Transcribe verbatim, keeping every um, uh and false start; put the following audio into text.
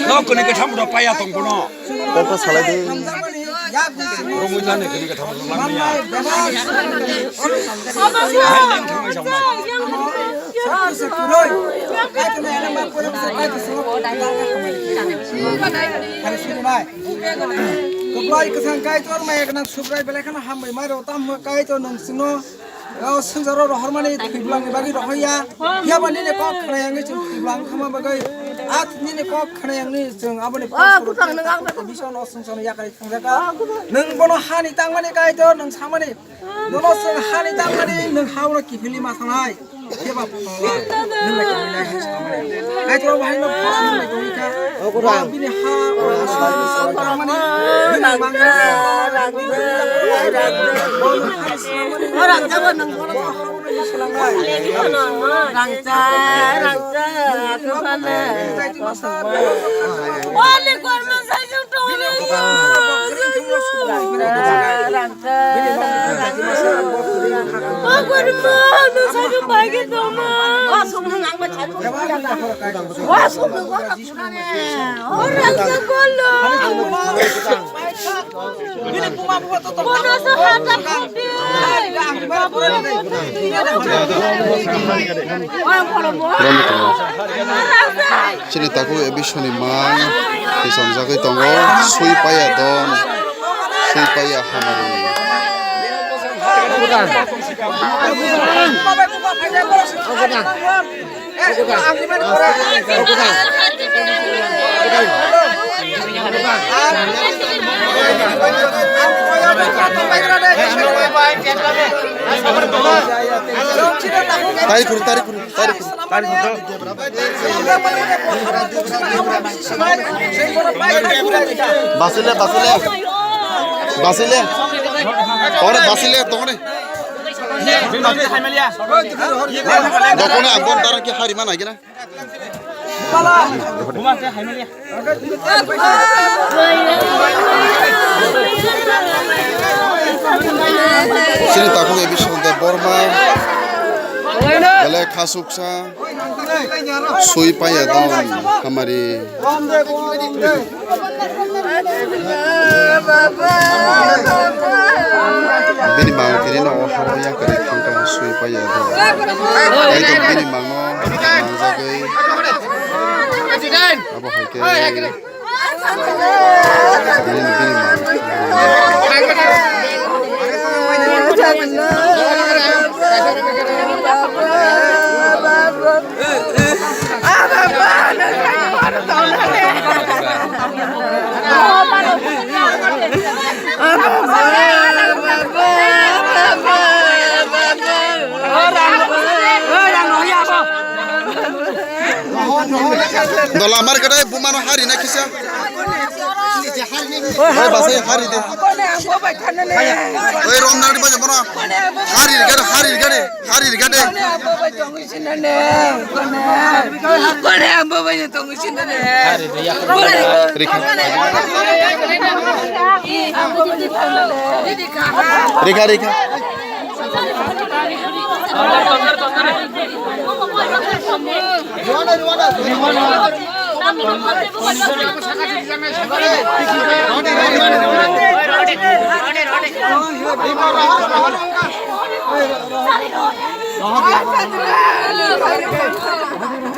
No kuni ke thamu do paya tong kono. Kok ta salai di. Romui jani kuni ke thamu do lamya. Hai leng thamai samai. Kublai kwthang Kaitor, maya gwnang Subrai, belai kheno hambai mai rw tam Kaitor, nwng chwngno o swngcharo rohormani thwibwlangni bagwi rohorya. Phiya ba nini kok khna yangwi chwng thwibwlang thangma bagwi, a nini kok khna yangwi chwng aboni bishono swngcharo yakarwi thangjaka. Nwng bono hani tangmani Kaitor, nwng samani Nono chwng hani tangmani nwng ha ulo kiphilwi ma thangnai. Khe ba phalnai, nwng bai tongwi nai hai samani. Kaitor bahai no phalnai nwng bai tongwi kha. Bini ha ulo aswk tangmani nwng mangmani. Rangchak, rangchak, kwphalnai. Wali korma sajwk tongwi. Chini takhuk A B C ni mang khe chongjagwi tongo, swi paiya don, swi paiya hamari. Tari kuru, tari kuru, tari kuru. Basile, basile. Basile. Tongre, basile, tongre. Dokone abon tara ki hari mana gina. Chini takhuk A B C Borma. Bele khasuksa. Swi paiya don hamari. Bini bang tini no o habo ya kari thangka swi paiya don. Ai to bini bang no mangjagwi. Abo hai khe. Dola mar kadai bumano hari na kisa. Oi, basai hari de. Oi, rom nadi baja bono. Hari gade, hari gade, hari gade. Rikha. Rikha, rikha.